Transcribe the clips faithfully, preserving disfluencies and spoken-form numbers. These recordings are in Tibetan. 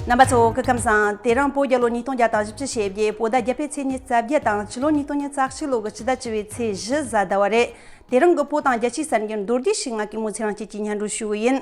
རྣམ་པ་ཚོ་སྐུ་ཁམས་བཟང་། དེ་རིང་བོད་རྒྱལ་ལོ་ཉིས་སྟོང་བརྒྱ་དང་བཞི་བཅུ་ཞེ་བརྒྱད། བོད་ཟླ་བརྒྱད་པའི་ཚེས་ཉི་ཤུ་རྩ་བརྒྱད་དང་ཕྱི་ལོ་ཉིས་སྟོང་ཉི་ཤུ་རྩ་གཅིག་ལོ་གི་ཕྱི་ཟླ་བཅུ་པའི་ཚེས་བཞི་གཟའ་ཟླ་བ་རེད། དེ་རིང་གི་བོད་དང་རྒྱལ་སྤྱིའི་གསར་འགྱུར་མདོར་བསྡུས་ཤིག་ང་གི་མོ་ཚེ་རིང་སྐྱིད་ཀྱིས་སྙན་སྒྲོན་ཞུ་གི་ཡིན།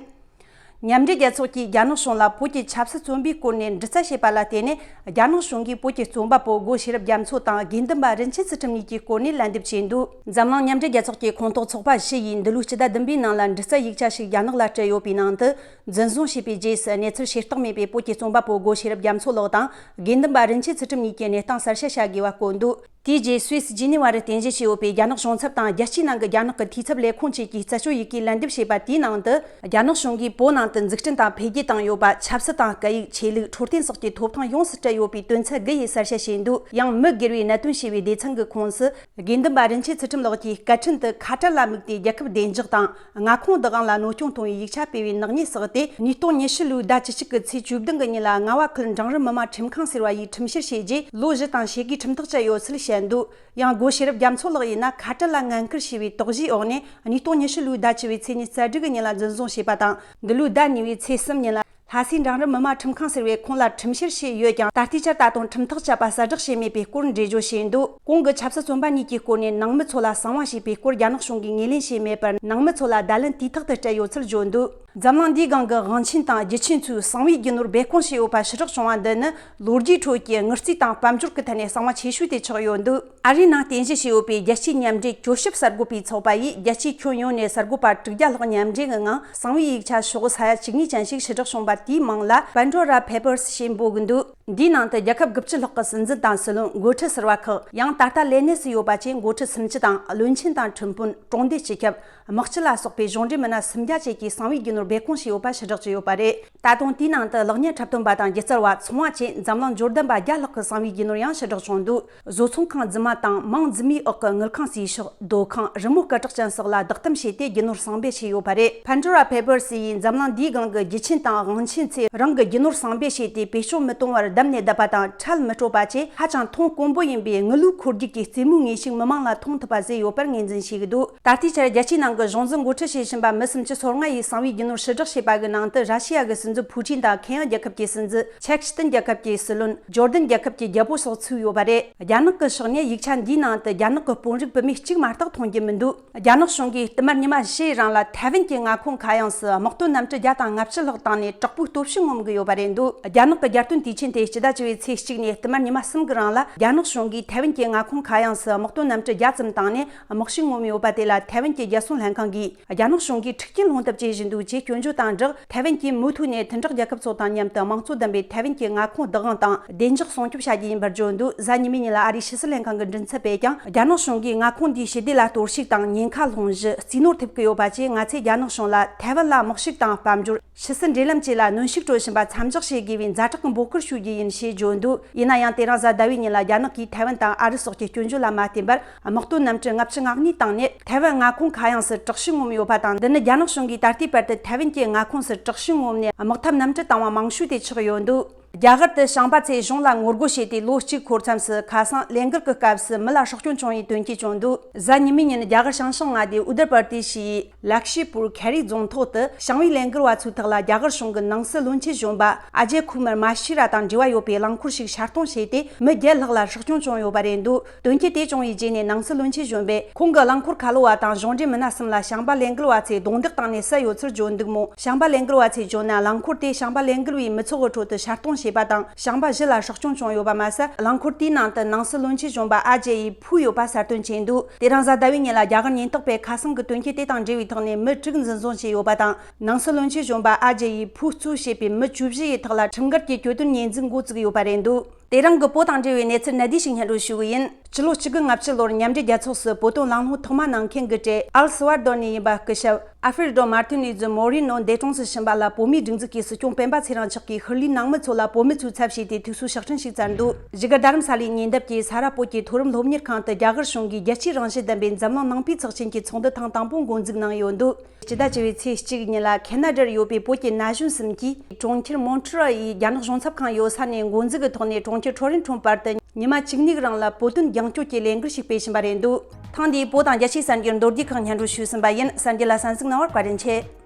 མཉམ་འབྲེལ་རྒྱལ་ཚོགས་ཀྱིས་རྒྱ་ནག་གཞུང་ལ་བོད་ཀྱི་ཆབ་སྲིད་བཙོན་པའི་སྐོར་ནས་འདྲི་རྩད་བྱས་པ་ལ་བརྟེན་ནས། རྒྱ་ནག་གཞུང་གིས་བོད་ཀྱི་རྩོམ་པ་པོ་སྒོ་ཤེས་རབ་རྒྱ་མཚོ་དང་དགེ་འདུན་པ་རིན་ཆེན་ཚུལ་ཁྲིམས་གཉིས་ཀྱི་སྐོར་ནས་ལན་འདེབས་བྱས་འདུག་འཛམ་གླིང་མཉམ་འབྲེལ་རྒྱལ་ཚོགས་ཀྱི་ཁོངས་གཏོགས་ཚོགས་པ་བཞི་ཡིས་འདི་ལོའི་སྤྱི་ཟླ་བདུན་པའི་ནང་ལ་འདྲི་རྩད་ཡིག་ཆ་ཞིག་རྒྱ་ནག་ལ་སྤྲད་ཡོད་པའི་ནང་དུ། འཛིན་བཟུང་བྱས་པའི་རྗེས་སུ་གནས་ཚུལ་ཤེས་རྟོགས་མེད་པའི་བོད་ཀྱི་རྩོམ་པ་པོ་སྒོ་ཤེས་རབ་རྒྱ་མཚོ་ལགས་དང་། དགེ་འདུན་པ་རིན་ཆེན་ཚུལ་ཁྲིམས་གཉིས་ཀྱི་གནས་སྟངས་གསལ་བཤད་བྱ་དགོས་པ་བཀོད་འདུག་དེའི་རྗེས་སུད་སི་ཇི་ནི་ཝ་རུ་རྟེན་གཞི་བྱས་ཡོད་པའི་རྒྱ་ནག་གཞུང་ཚབ་དང་རྒྱལ་སྤྱིའི་ནང་གི་རྒྱ་ནག་གི་འཐུས་ཚབ་ལས་ཁུངས་བཅས་ཀྱིས་རྩད་གཅོད་ཡི་གེ་ལན་འདེབས་བྱས་པ་དེའི་ནང་དུ། རྒྱ་ནག་གཞུང་གིས་བོད་ནང་དུ་འཛུགས་སྐྲུན་དང་འཕེལ་རྒྱས་བཏང་ཡོད་པ། ཆབ་སྲིད་དང་སྐད་ཡིག་ཆོས་ལུགས་འཕྲོད་བསྟེན་སོགས་ཀྱི་ཐོབ་ཐང་ཡོངས་སུ་སྤྲད་ཡོད་པའི་དོན་ཚན་དགུ་ཡི་གསལ་བཤད་བྱས་འདུག་ཡང་མི་སྒེར་བའི་གནད་དོན་ཞེས་པའི་སྡེ་ཚན་གྱི་ཁོངས་སུ། དགེ་འདུན་པ་རིན་ཆེན་ཚུལ་ཁྲིམས་ལགས་ཀྱིས་སྐད་འཕྲིན་དུ་ཁ་བྲལ་ལ་དམིགས་ཏེ་རྒྱལ་ཁབ་བདེ་འཇགས་དང་མངའ་ཁོངས་བདག་དབང་ལ་གནོད་སྐྱོན་གཏོང་བའི་ཡིག་ཆ་སྤེལ་བའི་ནག་ཉེས་བསགས་ཏེ། ཉིས་སྟོང་ཉི་ཤུ་ལོའི་ཟླ་བཅུ་གཅིག་གི་ཚེས་བཅུ་བདུན་གྱི་ཉིན་ལ་རྔ་བ་ཁུལ་འབྲིང་རིམ་མི་དམངས་ཁྲིམས་ཁང་ཟེར་བ་ཡིས་ཁྲིམས་བཤེར་བྱས་རྗེས། ལོ་བཞི་དང་ཕྱེད་ཀའི་ཁྲིམས་ཐག་བཅད་ཡོད་ཚུལ་བཤད་འདུག་ཡང་སྒོ་ཤེས་རབ་རྒྱ་མཚོ་ལགས་ཡིན་ན་ཁ་བྲལ་ལ་ངན་སྐུལ་བྱས་པའི་དོགས་གཞིའི་འོག་ནས། ཉིས་སྟོང་ཉི་ཤུ་ལོའི་ཟླ་བཅུ་པའི་ཚེས་ཉི་ཤུ་རྩ་དྲུག་གི་ཉིན་ལ་འཛིན་བཟུང་བྱས་པ་དང་། འདི་ལོའི་ཟླ་གཉིས་པའི་ཚེས་གསུམ་ཉིན་ལ། ལྷ་སའི་འབྲིང་རིམ་མི་དམངས་ཁྲིམས་ཁང་ཟེར་བས་ཁོང་ལ་ཁྲིམས་བཤེར་བྱས་ཡོད་ཀྱང་། ད་ལྟའི་ཆར་ད་དུང་ཁྲིམས་ཐག་བཅད་པ་གསལ་བསྒྲགས་བྱས་མེད་པའི་སྐོར་འགྲེལ་བརྗོད་བྱས་འདུག་གོང་གི་ཆབ་སྲིད་བཙོན་པ་གཉིས་ཀྱི་སྐོར་ནས་ནང་མི་ཚོ་ལ་གསང་བ་བྱས་པའི་སྐོར་རྒྱ་ནག་གཞུང་གིས་ངོས་ལེན་བྱས་མེད་པར། ནང་མི་ཚོ་ལ་བརྡ་ལན་དུས་ཐོག་ཏུ་སྤྲད་ཡོད་ཚུལ་བརྗོད་འདུག་འཛམ་གླིང་འདིའི་སྒང་གི་དབང་ཆེན་དང་རྒྱུ་ཆེན་ཚོས་གསང་བའི་རྒྱུ་ནོར་སྦས་སྐུང་བྱས་ཡོད་པ་ཕྱིར་བསྒྲགས་བྱུང་བ་འདི་ནི། ལོ་རྒྱུས་ཁྲོད་ཀྱི་དངུལ་རྩིས་དང་དཔལ་འབྱོར་གྱི་ཐད་ནས་གསང་བ་ཆེ་ཤོས་དེ་ཆགས་ཡོད་འདུག་ཨ་རིའི་ནང་རྟེན་གཞི་བྱས་ཡོད་པའི་རྒྱལ་སྤྱིའི་མཉམ་འབྲེལ་གྱོད་ཞིབ་གསར་འགོད་པའི་ཚོགས་པ་ཡིས། རྒྱལ་སྤྱིའི་ཁྱོན་ཡོངས་ནས་གསར་འགོད་པ་དྲུག་བརྒྱ་ལྷག་མཉམ་འབྲེལ་གྱི་ངང་། གསང་བའི་ཡིག་ཆ་ཤོག་ས་ཡ་བཅུ་གཉིས་ཅན་ཞིག་ཕྱིར་བསྒྲགས་བྱུང་བ་དེའི་མིང་ལ་Pandora Papers ཞེས་འབོད་ཀྱི་འདུག་འདིའི་ནང་དུ་རྒྱལ་ཁབ་དགུ་བཅུ་ལྷག་གི་སྲིད་འཛིན་དང་སྲིད་བློན། འགོ་ཁྲིད་ཟུར་པ་ཁག་ཡང་། ད་ལྟ་ལས་གནས་སུ་ཡོད་པ་བཅས་འགོ་ཁྲིད་སུམ་ཅུ་དང་། བློན་ཆེན་དང་ཁྲིམས་དཔོན། གྲོང་སྡེ་སྤྱི་ཁྱབ། དམག་སྤྱི་ལ་སོགས་པའི་གཞུང་འབྲེལ་མི་སྣ་སུམ་བརྒྱ་བཅས་ཀྱི་གསང་བའི་རྒྱུ་ནོར་སྦས་སྐུང་བྱས་ཡོད་པ་ཕྱིར་བསྒྲགས་བྱས་ཡོད་པ་རེད། ད་དུང་དེའི་ནང་དུ་གློག་བརྙན་འཁྲབ་སྟོན་པ་དང་སྒྱུ་རྩལ་བ། ཚོང་བ་བཅས་འཛམ་གླིང་འབྱོར་ལྡན་པ་བརྒྱ་ལྷག་གི་གསང་བའི་རྒྱུ་ནོར་ཡང་ཕྱིར་བསྒྲགས་བྱུང་འདུག་བཟོ་ཚོང་ཁང་རྫུན་མ་དང་། མིང་རྫུན་མའི་འོག་གི་དངུལ་ཁང་། རྩིས་ཤག་སྡོད་ཁང་། རི་མོ་སྐད་གྲགས་ཅན་སོགས་ལ་བདག་གཏམ་བྱས་ཏེ། རྒྱུ་ནོར་གསང་སྦས་བྱས་ཡོད་པ་རེད། Pandora Papers ཡིས་འཛམ་གླིང་འདིའི་སྒང་གི་རྒྱུ་ཆེན་དང་དབང་ཆེན་ཚོས་རང་གི་རྒྱུ་ནོར་གསང་སྦས་བྱས་ཏེ། བེད་སྤྱོད་མི་གཏོང་བར་བསྡམས་ནས་བསྡད་པ་དང་། འཕྲལ་མི་སྤྲོད་པ་བཅས་ཧ་ཅང་མཐོང་དཀོན་པོ་ཡིན་པའི་དངུལ་ལོའི་འཁོར་རྒྱུག་གི་རྩེད་མོའི་ངོས་ཤིག་མི་མང་ལ་མཐོང་ཐུབ་པ་བཟོས་ཡོད་པར་ངོས་འཛིན་བྱེད་ཀྱི་འདུག་ད་ལྟའི་ཆར་རྒྱལ་སྤྱིའི་ནང་གི་གཞུང་འཛིན་འགོ་ཁྲིད་བྱེད་བཞིན་པ་མི་སུམ་ཅུ་སོ་ལྔ་ཡིས་གསང་བའི་རྒྱུ་ནོར་ཕྱིར་བསྒྲགས་བྱས་པ་གི་ནང་དུ། ར་ཤི་ཡ་གི་སྲིད་འཛིན་ཕུ་ཀྲིན་དང་། ཁེན་ཡ་རྒྱལ་ཁབ་ཀྱི་སྲིད་འཛིན། ཅེག་སི་ཏན་རྒྱལ་ཁབ་ཀྱི་སྲིད་བློན། ཇོར་ཌན་རྒྱལ་ཁབ་ཀྱི་རྒྱལ་པོ་སོགས་ཚུད་ཡོད་པ་རེད། རྒྱ་ནག་གི་ཕྱོགས་ནས་ཡིག་ཆ་འདིའི་ནང་དུ་རྒྱ་ནག་གི་དཔོན་རིགས་བུད་མེད་གཅིག་མ་གཏོགས་མཐོང་རྒྱུ་མི་འདུག་རྒྱ་ནག་གཞུང་གིས་བསྟུད་མར་ཉི་མ་བཞིའི་རིང་ལ་ཐའེ་ཝན་གྱི་མངའ་ཁོངས་ཁ་གཡང་སུ་དམག་དོན་གནམ་གྲུ་བརྒྱ་དང་ལྔ་བཅུ་ལྷག་བཏང་ནས་དྲག་པོའི་སྟོབས་ཤུགས་ངོམ་གྱི་ཡོད་པ་རེད་འདུག་རྒྱ་ནག་གི་རྒྱལ་དོན་དུས་ཆེན་དེ་སྤྱི་ཟླ་བཅུ་པའི་ཚེས་གཅིག་ནས་བསྟུད་མར་ཉི་མ་གསུམ་གྱི་རིང་ལ། རྒྱ་ནག་གཞུང་གིས་ཐའེ་ཝན་གྱི་མངའ་ཁོངས་ཁ་གཡང་སུ་དམག་དོན་གནམ་གྲུ་བརྒྱ་ཙམ་བཏང་ནས་དམག་ཤུགས་ངོམ་ཡོད་པ་དེ་ལ། ཐའེ་ཝན་གྱི་རྒྱལ་སྲུང་ལྷན་ཁང་གིས། རྒྱ་ནག་གཞུང་གིས་འཁྲུག་རྐྱེན་སློང་ཐབས་བྱེད་བཞིན་འདུག་ཅེས་སྐྱོན་བརྗོད་དང་སྦྲགས། ཐའེ་ཝན་གྱིས་མུ་མཐུད་ནས་མཐུན་གྲོགས་རྒྱལ་ཁབ་ཚོ་དང་མཉམ་དུ་དམངས་གཙོ་ལྡན་པའི་ཐའེ་ཝན་གྱི་མངའ་ཁོངས་བདག་དབང་དང་བདེ་འཇགས་སྲུང་སྐྱོབ་བྱ་རྒྱུ་ཡིན་པར་བརྗོད་འདུག་གཟའ་ཉི་མའི་ཉིན་ལ་ཨ་རིའི་ཕྱི་སྲིད་ལྷན་ཁང་གི་མགྲིན་ཚབ་པས་ཀྱང་། རྒྱ་ནག་གཞུང་གིས་མངའ་ཁོངས་འདིའི་ཞི་བདེ་ལ་གཏོར་བཤིག་དང་ཉེན་ཁ་སློང་གཞི། རྩིས་ནོར་ཐེབས་ཀྱི་ཡོད་པ་བཅས། ང་ཚོས་རྒྱ་ནག་གཞུང་ལ་ཐའེ་ཝན་ལ་དམག་ཤུགས་དང་དཔལ་འབྱོར། ཕྱི་སྲིད་འབྲེལ་ལམ་བཅས་ལ་གནོན་ཤུགས་སྤྲོད་བཞིན་པ་མཚམས་འཇོག་བྱེད་དགོས་པའི་ཛ་དྲག་གི་འབོད་སྐུལ་ཞུ་རྒྱུ་ཡིན་ཞེས་བརྗོད་འདུག་ཡིན་ན་ཡང་། དེ་རིང་གཟའ་ཟླ་བའི་ཉིན་ལ་རྒྱ་ནག་གིས་ཐའེ་ཝན་དང་ཨ་རི་སོགས་ཀྱི་སྐྱོན་བརྗོད་ལ་མ་བརྟེན་པར། དམག་དོན་གནམ་གྲུ་ལྔ་བཅུ་ང་གཉིས་བཏང་ནས། ཐའེ་ཝན་མངའ་ཁོངས་ཁ་གཡང་སུ་དྲག་ཤུགས་ངོམ་ཡོད་པ་དང་། འདི་ནི་རྒྱ་ནག་གཞུང་གིས་ད་ལྟའི་བར་དུ་ཐའེ་ཝན་གྱི་མངའ་ཁོངས་སུ་དྲག་ཤུགས་ངོམ་ནས། དམག་འཐབ་གནམ་གྲུ་བཏང་བ་མང་ཤོས་དེ་ཆགས་ཡོད་འདུག་རྒྱ་གར་དུ་ཞིང་པ་ཚོས་གཞུང་ལ་ངོ་རྒོལ་བྱས་ཏེ། ལོ་གཅིག་འཁོར་མཚམས་སུ་ཁ་སང་ལས་འགུལ་གྱི་སྐབས་སུ་མི་ལ་སྲོག་སྐྱོན་བྱུང་བའི་དོན་རྐྱེན་བྱུང་འདུག་གཟའ་ཉི་མའི་ཉིན། རྒྱ་གར་ཤང་ཤང་མངའ་སྡེའི་ཨུ་དར་པར་དི་ཤི་ཡི་ལག་ཤི་པུར་ཁེ་རི་རྫོང་ཐོག་ཏུ། ཞིང་པའི་ལས་འགུལ་བ་ཚོའི་ཐོག་ལ་རྒྱ་གར་གཞུང་གི་ནང་སྲིད་བློན་ཆེན་གཞོན་པ་ཨ་ཇེ་ཁུ་མར་མ་ཤི་ར་དང་འབྲེལ་བ་ཡོད་པའི་རླངས་འཁོར་ཞིག་ཕྱིར་གཏོང་བྱས་ཏེ། མི་བརྒྱད་ལྷག་ལ་སྲོག་སྐྱོན་བྱུང་ཡོད་པ་རེད་འདུག་དོན་རྐྱེན་དེ་བྱུང་བའི་རྗེས་ནས་ནང་སྲིད་བློན་ཆེན་གཞོན་པས། ཁོང་གི་རླངས་འཁོར་ཁ་ལོ་བ་དང་གཞུང་འབྲེལ་མི་སྣ་གསུམ་ལ་ཞིང་པ་ལས་འགུལ་བ་ཚོས་རྡུང་རྡེག་བཏང་ནས་བསད་ཡོད་ཚུལ་བརྗོད་འདུག་མོད། ཞིང་པ་ལས་འགུལ་བ་ཚོས་བརྗོད་ན། རླངས་འཁོར་དེ་ཞིང་པ་ལས་འགུལ་བའི་མི་ཚོགས་ཀྱི་ཁྲོད་དུ་ཕྱིར་གཏོང་བྱས་པ་དང་། ཞིང་པ་བཞི་ལ་སྲོག་སྐྱོན་བྱུང་ཡོད་པ་མ་ཟད། རླངས་འཁོར་དེའི་ནང་དུ་ནང་སྲིད་བློན་ཆེན་གཞོན་པ་ཨ་ཇེ་ཡི་བུ་ཡོད་པ་གསལ་སྟོན་བྱས་འདུག་དེ་རིང་གཟའ་ཟླ་བའི་ཉིན་ལ་རྒྱ་གར་ཉེན་རྟོག་པས་ཁ་སང་གི་དོན་རྐྱེན་དེ་དང་འབྲེལ་བའི་ཐོག་ནས་མི་དྲུག་འཛིན་བཟུང་བྱས་ཡོད་པ་དང་། ནང་སྲིད་བློན་ཆེན་གཞོན་པ་ཨ་ཇེ་ཡི་བུ་གཙོས་བྱས་པའི་མི་བཅུ་བཞི་ཡི་ཐོག་ལ་ཁྲིམས་འགལ་གྱི་གྱོད་དོན་ཉེས་འཛུགས་འགོ་བཙུགས་ཡོད་པ་རེད་འདུག་དེ་རིང་གི་བོད་དང་འབྲེལ་བའི་གནས་ཚུལ་གནད་བསྡུས་ཤིག་སྙན་སྒྲོན་ཞུ་གི་ཡིན། སྤྱི་ལོ་གཅིག་དགུ་ལྔ་བཅུ་ལོར་མཉམ་འབྲེལ་རྒྱལ་ཚོགས་སུ་བོད་དོན་གླེང་སློང་ཐོག་མ་གནང་མཁན་གྱི་གྲས་ཨལ་སི་ཝར་དོ་ནས་ཡིན་པ་སྐུ་ཞབས་ཨལ་ཧྥེ་རེ་ཏོ་མར་ཏིན་ལུས་ཛི་མོ་རི་ནོ་འདས་གྲོངས་སུ་ཕྱིན་པ་ལ། བོད་མིའི་སྒྲིག་འཛུགས་ཀྱི་སྲིད་སྐྱོང་སྤེན་པ་ཚེ་རིང་མཆོག་གིས་ཤུལ་ལུས་ནང་མི་ཚོ་ལ་བོད་མི་ཚོའི་ཚབ་བྱས་ཏེ་ཐུགས་གསོའི་ཕྱག་འཕྲིན་ཞིག་བསྩལ་འདུག་བཞུགས་སྒར་རྡ་རམ་ས་ལའི་ཉེ་འདབས་ཀྱི་ས་རཱ་བོད་ཀྱི་མཐོ་རིམ་སློབ་གཉེར་ཁང་དུ་རྒྱ་གར་གཞུང་གིས་རྒྱལ་སྤྱིའི་རང་བཞིན་ལྡན་པའི་འཛམ་གླིང་ནང་པའི་ཚོགས་ཆེན་གྱི་ཚོགས་འདུ་ཐེངས་དང་པོ་འགོ་འཛུགས་གནང་ཡོད་འདུག་སྤྱི་ཟླ་བཅུ་པའི་ཚེས་གཅིག་ཉིན་ལ་ཁེ་ན་ཌར་ཡོད་པའི་བོད་ཀྱི་ན་གཞོན་གསུམ་གྱིས་གྲོང་ཁྱེར་མོན་ཊི་རི་ཡའི་རྒྱ་ནག་གཞུང་ཚབ་ཁང་ཡོད་ས་ནས་འགོ་འཛུགས་ཀྱི་ཐོག་ནས་གྲོང་ཁྱེར་ཁྲོ་རིན་ཁྲོན་བར་དུ་ཉི་མ་བཅུ་གཉིས་རིང་ལ་བོད་དོན་རྒྱང་སྐྱོད་ཀྱི་ལས་འགུལ་ཞིག་སྤེལ་བཞིན་པ་རེད་འདུག་ཐེངས་འདིའི་བོད་དང་རྒྱལ་སྤྱིའི་གསར་འགྱུར་མདོར་བསྡུས་ཁག་སྙན་སྒྲོན་ཞུས་ཟིན་པ་ཡིན། གསར་འགྱུར་ལ་གསན་གཟིགས་གནང་བར་བཀའ་དྲིན་ཆེ།